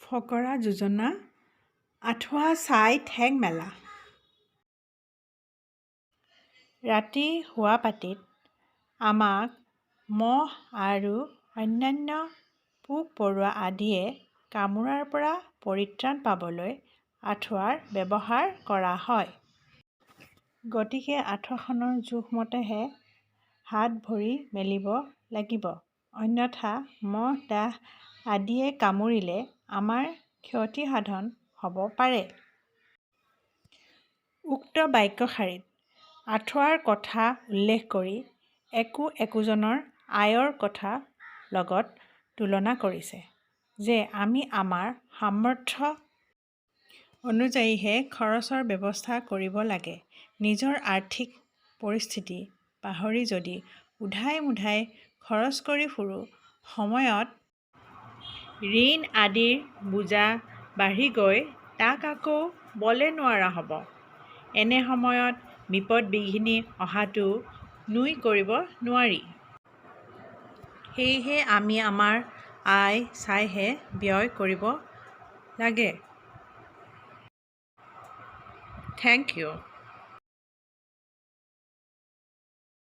ফকৰা যোজনা আঁঠুৱা চাই ঠেং মেলা। ৰাতি শোৱাপাটীত আমাক মহ আৰু অন্যান্য পোক-পৰুৱা আদিয়ে কামোৰাৰ পৰা পৰিত্ৰাণ পাবলৈ আঁঠুৱাৰ ব্যৱহাৰ কৰা হয়। গতিকে আঁঠুৱাখনৰ জোখমতেহে হাত-ভৰি মেলিব লাগিব। অন্যথা মহ-ডাঁহ আদিয়ে কামুৰিলে আমাৰ ক্ষতিসাধন হ'ব পাৰে। উক্ত বাক্যশাৰীত আঁঠুৱাৰ কথা উল্লেখ কৰি একো একোজনৰ আয়ৰ কথা লগত তুলনা কৰিছে যে আমি আমাৰ সামৰ্থ্য অনুযায়ীহে খৰচৰ ব্যৱস্থা কৰিব লাগে। নিজৰ আৰ্থিক পৰিস্থিতি পাহৰি যদি উধাই-মুধাই খৰচ কৰি ফুৰোঁ, সময়ত ঋণ আদিৰ বোজা বাঢ়ি গৈ তাক আকৌ বলে নোৱাৰা হ'ব। এনে সময়ত বিপদ-বিঘিনি অহাটোও নুই কৰিব নোৱাৰি। সেয়েহে আমি আমাৰ আয় চাইহে ব্যয় কৰিব লাগে। Thank you.